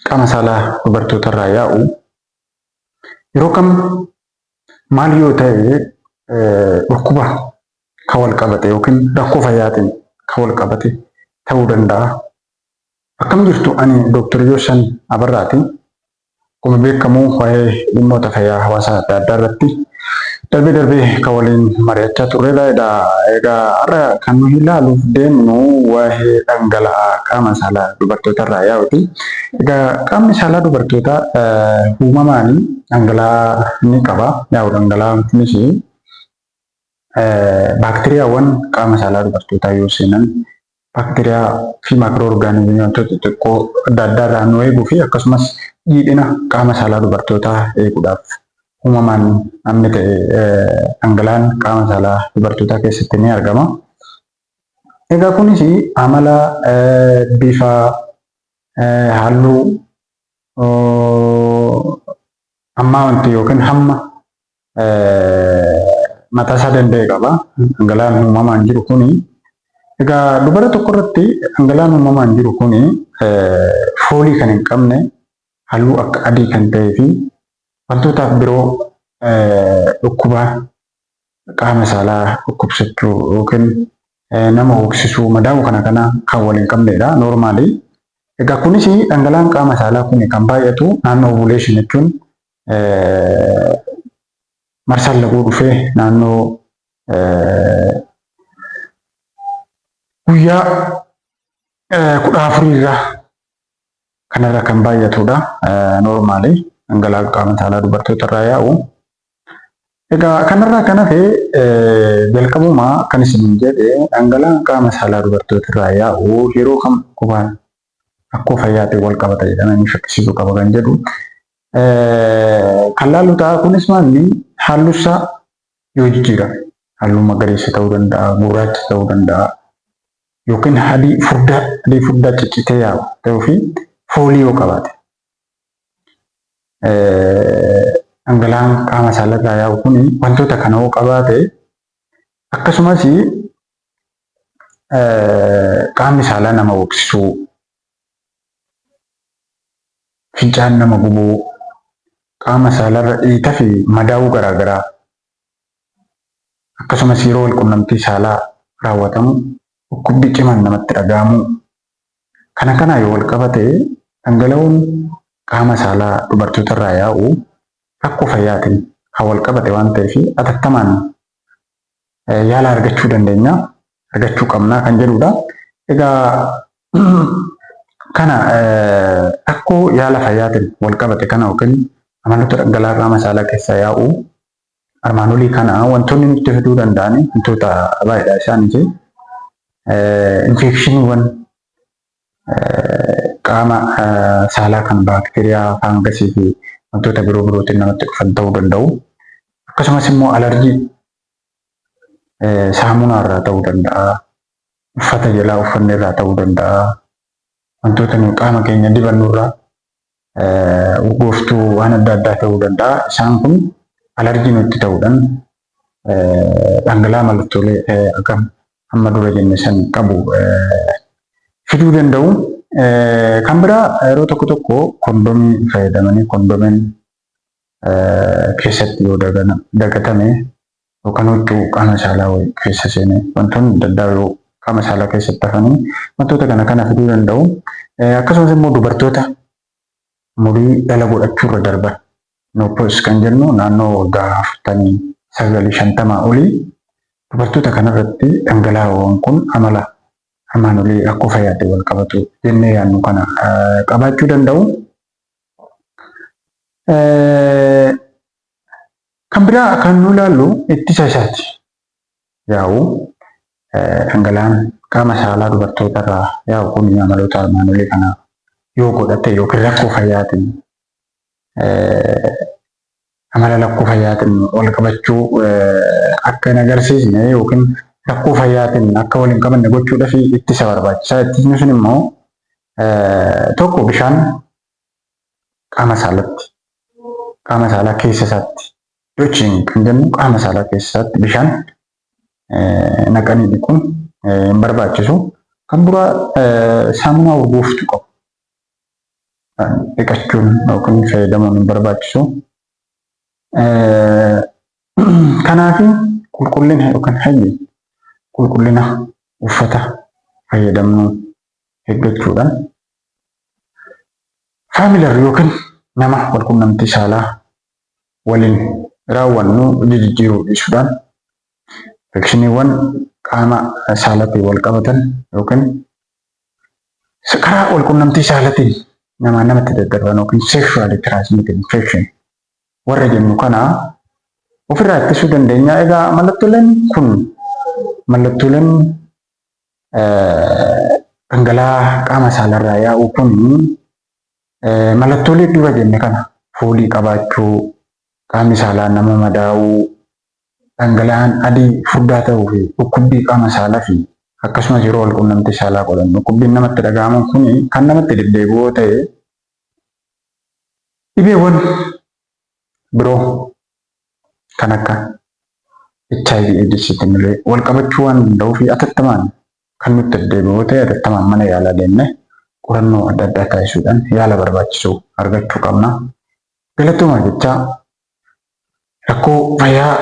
qaama saalaa dubartootarraa yaa'u yeroo kam maal yoo ta'e dhukkuba kan wal qabate yookiin rakkoo fayyaatiin kan wal qabate ta'uu danda'a. Akkam jirtu, ani Dooktar Yooshan Abarraati. Akkuma beekamu waa'ee dhimmoota fayyaa hawaasaa adda addaa irratti darbee darbee kan waliin mari'achaa turredha. Egaa har'a kan nuyi ilaaluuf deemnu waa'ee dhangala'aa qaama saalaa dubartootarraa yaa'uti. Egaa qaamni saalaa dubartootaa uumamaan dhangala'aa ni qaba. Yaa'u dhangala'aan kunis baakteeriyaawwan qaama saalaa dubartootaa yoo seenan baakteeriyaa fi maakiroo orgaanizimii wantoota xixiqqoo adda addaa irraa nu eeguu fi akkasumas jiidhina qaama saalaa dubartootaa eeguudhaaf uumamaan namni ta'e dhangala'aan qaama saalaa dubartootaa keessatti ni argama. Egaa kunis amala, bifa, halluu, ammaa wanti yookiin hamma mataa isaa danda'e qaba. Dhangala'aan uumamaan jiru kuni. Egaa dubara tokko irratti dhangala'aan uumamaan jiru kuni foolii kan hin qabne, halluu akka adii kan ta'ee fi wantootaaf biroo dhukkuba qaama saalaa dhukkubsachuu yookiin nama hooksisuu, madaa'uu kana kana kan wal hin qabnedha normally. Egaa kunis dhangala'aan qaama saalaa kun kan baay'atu naannoo ovulation jechuun marsaan laguu dhufee naannoo guyyaa 14 irraa kanarra kan baay'atudha. Normally dhangala'aan qaama saalaa dubartoota irraa yaa'u. Egaa kanarraa kan hafe jalqabuma kan isin jedhe dhangala'aan qaama saalaa dubartoota irraa yaa'u yeroo kam dhukkubaan rakkoo fayyaatiin wal qabata jedhamanii shakkisiisuu qaba kan jedhu kan laallu ta'a. Kunis maalni, halluusaa yoo jijjiirame, halluu magariisa ta'uu danda'a, gurraacha ta'uu danda'a, yookiin adii furdaa, adii furdaa ciccitee yaa'u ta'uu fi foolii yoo qabaate, dhangala'aan qaama saalarraa yaa'u kun wantoota kana yoo qabaate, akkasumas qaamni saalaa nama hoksisuu, fincaan nama gubuu, qaama saalarra dhiitaa fi madaa'uu garaagaraa, akkasumas yeroo walqunnamtii saalaa raawwatamu dhukkubbii cimaan namatti dhaga'amu, kana kanaa yoo wal qabate dhangala'oon qaama saalaa dubartoota irraa yaa'u rakkoo fayyaatiin kan wal qabate waan ta'eef atattamaan yaala argachuu dandeenya, argachuu qabna kan jedhudha. Egaa kana rakkoo yaala fayyaatiin wal qabate kana yookiin amaloota dhangala'aa qaama saalaa keessaa yaa'u armaan olii kana wantoonni nutti fiduu danda'an wantoota baay'eedha. Isaanis infeekshiniiwwan qaama saalaa kan baakteeriyaa, faangasii fi wantoota biroo birootiin namatti dhufan ta'uu danda'u. Akkasumas immoo alarjii saamunaa irraa ta'uu danda'a. Uffata jalaa uffanne irraa ta'uu danda'a. Wantoota nuyi qaama keenya dibannu irraa, urgooftuu waan adda addaa ta'uu danda'a. Isaan kun alarjii nutti ta'uudhaan dhangala'aa mallattoolee akka amma dura jenne san qabu fiduu danda'u. Kan biraa yeroo tokko tokko kondomii fayyadamanii kondomiin keessatti yoo dagatame yookaan huccuu qaama saalaa keessa seene, wantoonni adda addaa yoo qaama saalaa keessatti hafanii wantoota kana kana fiduu danda'u. Akkasumas immoo dubartoota umurii dhala godhachuu irra darban, menopause kan jennu, naannoo waggaa 49, 50 olii dubartoota kanarratti dhangala'aawwan kun amala armaan olii rakkoo fayyaatiin wal qabatu jennee yaadnu kana qabaachuu danda'u. Kan biraa kan nu ilaallu ittisa isaati. Yaa'u dhangala'aan qaama saalaa dubartoota irraa yaa'u kun amaloota armaan olii kana yoo godhate yookiin rakkoo fayyaatiin, amala rakkoo fayyaatiin wal qabachuu akka hin agarsiisne yookiin rakkoo fayyaatiin akka wal hin qabanne gochuudhaaf ittisa barbaachisaa. Ittisni sun immoo tokko bishaan qaama saalatti, qaama saalaa keessa isaatti, douching kan jennu, qaama saalaa keessa isaatti bishaan naqanii dhiquun hin barbaachisu. Kan biraa saamunaa urgooftuu qabu. Dhiqachuun yookiin fayyadamuun hin barbaachisu. Kanaaf qulqullina yookiin hygiene, qulqullina uffata fayyadamnu eeggachuudhaan, familiar yookiin nama walqunnamtii saalaa waliin raawwannu jijjiiruu dhiisuudhaan, infekshiniiwwan qaama saalaatiin wal qabatan yookiin karaa walqunnamtii saalaatiin namaa namatti daddarban yookiin sexually transmitted infection warra jennu kana ofirraa ittisuu dandeenya. Egaa mallattooleen kun, mallattooleen dhangala'aa qaama saalarraa yaa'u kun, mallattoolee dura jenne kana, foolii qabaachuu, qaamni saalaa nama madaa'uu, dhangala'aan adii furdaa ta'uu fi dhukkubbii qaama saalaa fi akkasumas yeroo wal quunnamtii saalaa godhan dhukkubbiin namatti dhaga'amu kun kan namatti deddeebi'u yoo ta'e, dhibeewwan biroo kan akka HIV AIDSiitiin illee wal qabachuu waan danda'uu fi atattamaan kan nutti deddeebi'u yoo ta'e, atattamaan mana yaalaa deemnee qorannoo adda addaa taasisuudhaan yaala barbaachisu argachuu qabna. Galatoomaa jechaa, rakkoo fayyaa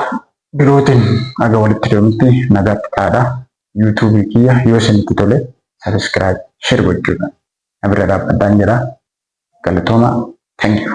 birootiin haga walitti deemutti nagaatti ta'aadha. YouTubeii kiyya yoo isinitti tole subscribe, share gochuudhaan na bira dhaabbadhaan jedha. Galatooma. Thank you.